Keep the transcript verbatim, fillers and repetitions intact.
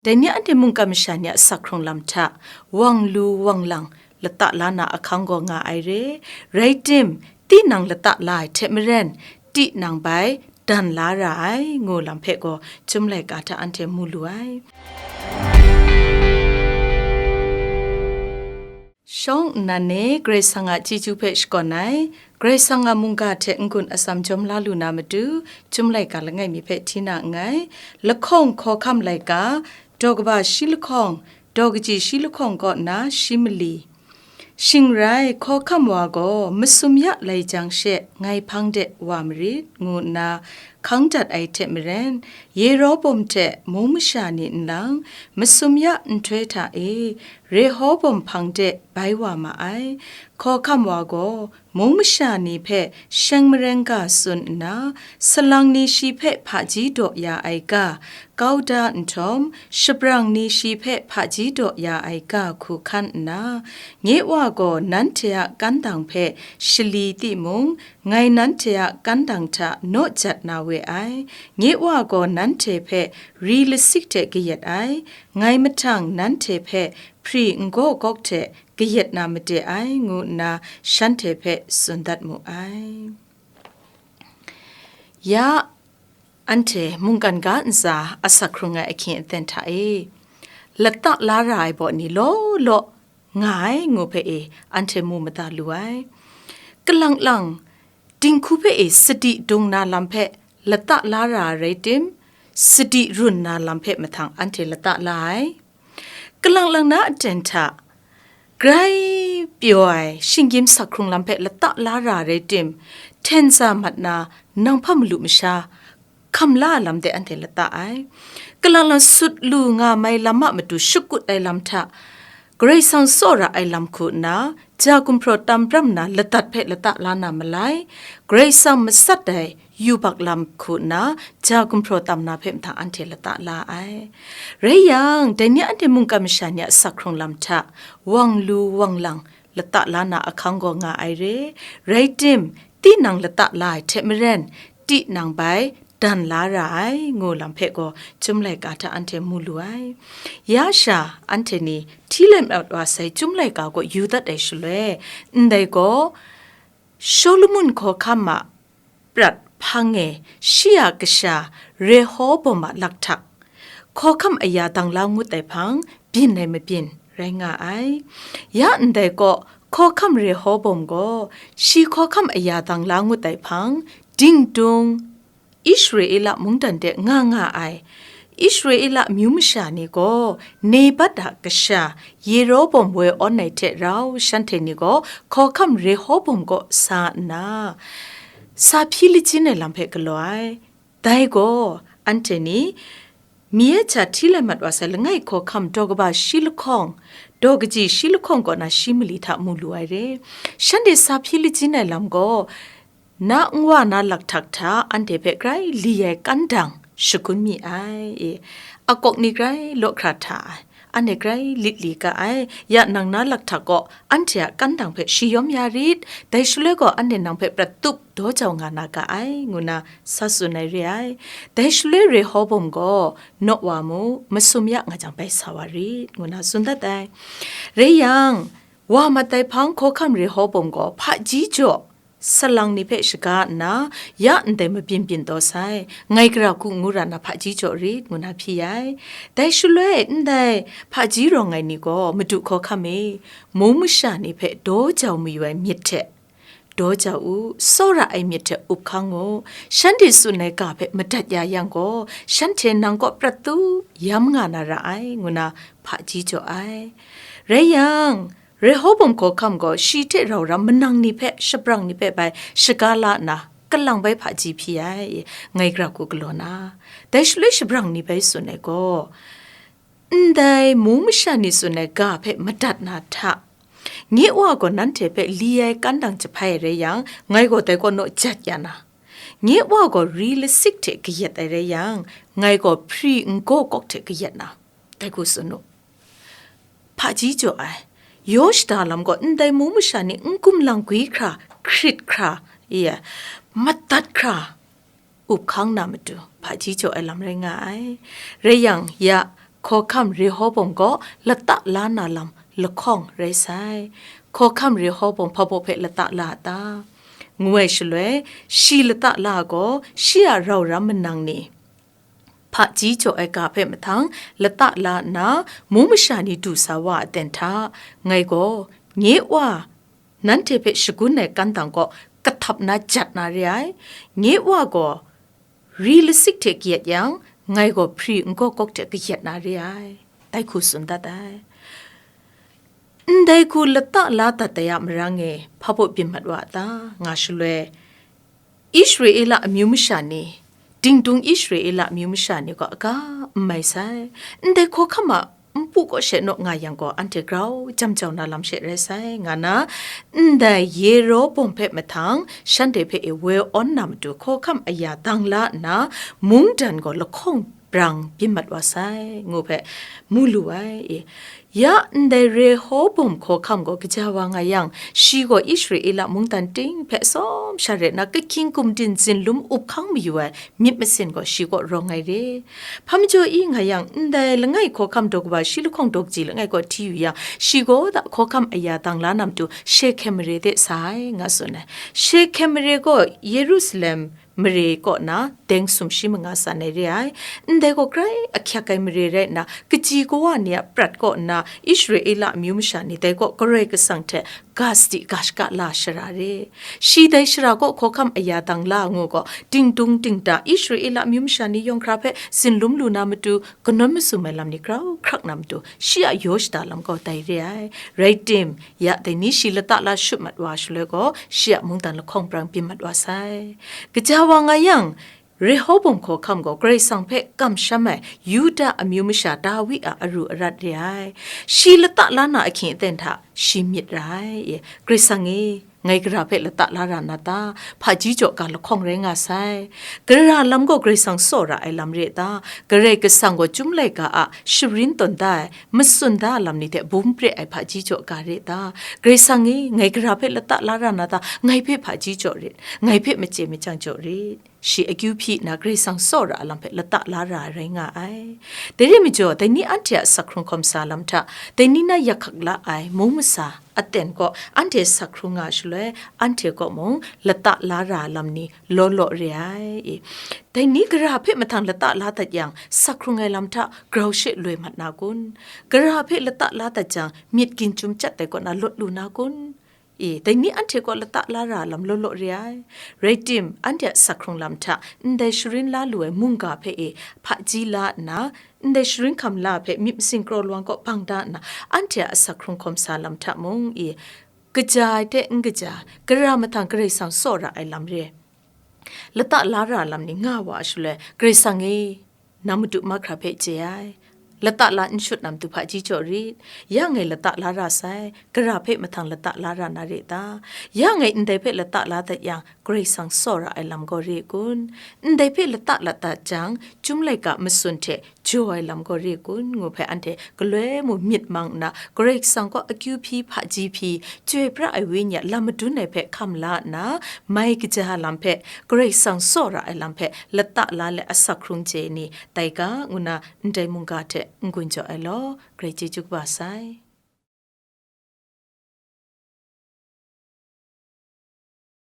Dai ni anhte mungkan masha ni a asak hkrung lam hta, wang lu wang lang lata la na ahkang gaw nga ai re, rai tim, tinang lata la ai hte maren, tinang bai dan la ra ai, ngu lam hpe gaw, Chyum laika hta anhte mu lu ai. Shawng nnan e Karai Kasang a chyeju hpe shakawn ai, Karai Kasang a mungga hte n-gun atsam jawm la lu na matu, Chyum laika langai mi hpe hti na nngai, lahkawng hkawhkam laika, daw kaba shi lahkawng, daw kaji shi lahkawng kaw na shi mali. Shing rai, hkawhkam wa gaw masum ya lai jang she ngai hpang de wa marit, ngu nna hkang dat ai hte maren, Yerawbawm hte mung masha ni nlang, masum ya nhtoi hta e, Rehawbawm hpang de bai wa ma ai. Hkawhkam wa gaw, mung masha ni hpe sheng mareng ga tsun nna, salang ni shi hpe hpaji daw ya ai ga, kau da nhtawm, shabrang ni shi hpe hpaji daw ya ai ga hku hkan nna, nye Wa gaw nanhte a kandang hpe shali timung, ngai nanhte a kandang hta naw jat na we ai. Nye Wa gaw nanhte hpe ri lasik hte kayat ai, ngai mahtang nanhte hpe hpri n-gaw gawk hte kayat na made ai, ngu nna shanhte hpe tsun dat mu ai. Ya, anhte mungkan ga ntsa asak hkrung ai ahkying aten hta e, lata la ra ai baw ni law law nga ai, ngu hpe e anhte mu mada lu ai. Kalang lang, dinghku hpe e sadi dung na lam hpe lata la ra ai rai tim, sadi run na lam hpe mahtang anhte lata la ai. Kalang lang na aten hta, grai pyaw ai shinggyim sak hkrung lam hpe lata la ra rai tim, hten za mat na nang hpa malu masha, hkam la ai lam de anhte lata ai. Kalang lang sut lu nga mai lam a matu shakut ai lam hta, Karai Kasang tsawra ai lam hku nna, ja gumhpraw tam bram nna ladat hpe lata la na malai, Karai Kasang matsat ai yubak lam hku nna, ja gumhpraw tam na hpe mahtang anhte lata la ai. Rai yang, dai ni anhte mungkan masha ni a asak hkrung lam hta, wang lu wang lang, lata la na ahkang gaw nga ai re, rai tim, tinang lata la ai hte maren, tinang bai dan la ra ai, ngu lam hpe gaw Chyum laika hta anhte mu lu ai. Ya sha, anhte ni hti let mat wa sai Chyum laika gaw yu dat ai shaloi, ndai gaw, Shawlumon hkawhkam a prat hpang e shi a kasha Rehobom a lakhtak, hkawhkam aya dang la ngut ai hpang, byin ai mabyin rai nga ai. Ya ndai kaw, hkawhkam Rehobom gaw shi hkawhkam aya dang la ngut ai hpang, dingdung Israela mungdan de nga nga ai Israela amyu masha ni gaw, Nebat a kasha Yerobom woi awn ai hte rau shanhte ni gaw hkawhkam Rehobom kaw sa nna, sa hpyi lajin ai lam hpe galaw ai. Dai gaw, anhte ni, mi e hta hti lai mat wa sai langai hkawhkam daw kaba shi lahkawng, daw kaji shi lahkawng kaw na shi mali hta mu lu ai re. Shanhte sa hpyi lajin ai lam gaw, na nwa na lakhtak hta anhte hpe grai li ai kandang shagun mi ai. E, akawk ni grai law hkra hta ai, anhte grai lit li ga ai. Ya nang na lakhtak kaw anhte a kandang hpe shayawm ya rit, dai shaloi gaw anhte nang hpe prat tup daw jau nga na ga ai, ngu na sa tsun ai re ai. Dai shaloi Rehobom gaw, naw wa mu, masum ya nga jang bai sa wa rit, ngu na tsun dat ai. Rai yang, wa mat ai hpang hkawhkam Rehobom gaw hpaji jaw, salang ni hpe shaga nna, ya ndai mabyin byin taw sai, ngai gara hku ngu ra na hpaji jaw rit, ngu na hpyi ai. Dai shaloi ndai hpaji rawng ai ni gaw, Madu hkawhkam e, mung masha ni hpe daw jau mayu ai myit hte daw jau u, tsawra ai myit hte up hkang u, shanhte tsun ai ga hpe madat ya yang gaw, shanhte nang kaw prat tup yam nga na ra ai, ngu na hpaji jaw ai. Rai yang, Rehobom hkawhkam gaw shi hte rau ram manang ni hpe, shabrang ni hpe bai shaga la nna, kalang bai hpaji hpyi ai, ngai gara hku galaw na. Dai shaloi shabrang ni bai tsun ai gaw, ndai mung masha ni tsun ai ga hpe madat na hta, nye Wa gaw nanhte hpe li ai kandang jahpai rai yang, ngai gaw dai kaw naw jat ya na, nye Wa gaw ri lasik hte kayat ai rai yang, ngai gaw hpri n-gaw kawk hte kayat na, dai hku tsun u. Hpaji jaw ai, yaw shada lam gaw ndai mung masha ni n gumlang gwi hkra, hkrit hkra, ya, madat hkra, up hkang na matu, hpaji jaw ai lam rai nga ai. Rai yang, ya, Hkawhkam Rehobom gaw lata la na lam lahkawng rai sai. Hkawhkam Rehobom hpa baw hpe lata la a ta? Ngu ai shaloi, shi lata la ai gaw, shi a rau ram manang ni, hpaji jaw ai ga hpe mahtang lata la nna, mung masha ni du sa wa a ten hta, ngai gaw, nye Wa, nanhte hpe shagun ai kantang kaw kahtap na jat na re ai, nye Wa gaw ri lasik hte kayat yang, ngai gaw hpri n-gaw kawk hte kayat na re ai, dai hku tsun dat ai. Ndai hku lata la dat ai a marang e, hpa baw byin mat wa a ta? Nga shaloi, Israela amyu masha ni, dingdung Israela amyu masha ni gaw aga n mai sai. Ndai hkawhkam a npu kaw she naw nga yang gaw, anhte grau jam jau na lam she rai sai, nga na, ndai Yerobom hpe mahtang shanhte hpe e woi awn na matu hkawhkam aya dang la nna, mungdan gaw lahkawng brang byin mat wa sai, ngu hpe mu lu ai. E, ya ndai Rehobom hkawhkam gaw kaja wa nga yang, shi gaw Israela mungdan ting hpe atsawm sha rai nna, kahkying gumdin zinlum up hkang mayu ai myit masin gaw shi kaw rawng ai re. Hpa majaw i nga yang, ndai langai hkawhkam daw kaba shi lahkawng daw kaji langai kaw hti yu yang, shi gaw da hkawhkam aya dang la na matu Shehkem mare de sa ai, nga tsun ai. Shehkem mare gaw Yerusalem mare kaw na deng sumshi manga san ai re ai. Ndai gaw grai ahkyak ai mare rai nna, kaji kawa ni a prat kaw nna, Israela amyu masha ni dai kaw Karai Kasang hte ga sadi ga shaka la shara re. Shi dai shara kaw hkawhkam aya dang la ngu gaw, dingdung dingda Israela amyu masha ni yawng hkra hpe zinlum lu na matu, kanawn masum ai lam ni grau hkrak na matu, shi a yaw shada lam gaw dai re ai. Rai tim, ya dai ni shi lata la shut mat wa shaloi gaw, shi a mungdan lahkawng brang byin mat wa sai. Kaja wa nga yang, Rehobom hkawhkam gaw Karai Kasang hpe kamsham ai Yuda amyu masha Dawi a aru arat re ai. Shi lata la na ahkying aten hta shi myit ra ai. Karai Kasang e, ngai gara hpe lata la ra na ta? Hpaji jaw ga lahkawng rai nga sai. Gara lam gaw Karai Kasang tsaw ra ai lam re ta? Karai Kasang gaw Chyum laika a sharin tawn da ai, matsun da ai lam ni hte bum pre ai hpaji jaw ga re ta? Karai Kasang e, ngai gara hpe lata la ra na ta? Ngai hpe hpaji jaw rit, ngai hpe machye machyang jaw rit. Shi akyu hpyi nna Karai Kasang tsaw ra ai lam hpe lata la ra ai rai nga ai. Dai re majaw, dai ni anhte a sak hkrung hkawm sa lam hta, dai ni na yak hkak la ai mung masa aten kaw anhte sak hkrung nga shaloi, anhte kaw mung lata la ra ai lam ni law law re ai. Dai ni gara hpe mahtang lata la dat yang, sak hkrung ai lam hta grau she loi mat na kun? Gara hpe lata la dat jang, myit ginjum chyat ai kaw na lawt lu na kun? E, dai ni anhte kaw lata la ra lam law law re ai. Rai tim, anhte a sak hkrung lam hta ndai sharin la lu ai mungga hpe e hpaji la nna, ndai sharin hkam la hpe myit masin kraw lawang kaw bang da nna, anhte a sak hkrung hkawm sa lam hta mung e, kaja ai hte n kaja, gara mahtang Karai Kasang tsaw ra ai lam re. Lata la ra lam ni nga wa ai shaloi, Karai Kasang e, nang madu mahkra hpe chye ai. Lata la n shut na matu hpaji jaw rit. Ya ngai lata la ra sai, gara hpe mahtang lata la ra na re ta? Ya ngai ndai hpe lata la dat yang, Karai Kasang tsaw ra ai lam gaw re kun? Ndai hpe lata la dat jang, Chyum laika matsun hte jaw ai lam gaw re kun? Ngu hpe anhte galoi mung myit mang nna, Karai Kasang kaw akyu hpyi hpaji hpyi, Chyoi pra ai Wenyi a lam madun ai hpe hkam la nna, mai kaja lam hpe Karai Kasang tsaw ra ai lam hpe lata la let asak hkrung chye ai ni tai ga, ngu na ndai mungga hte n-gun jaw ai law, Karai chyeju kaba sai.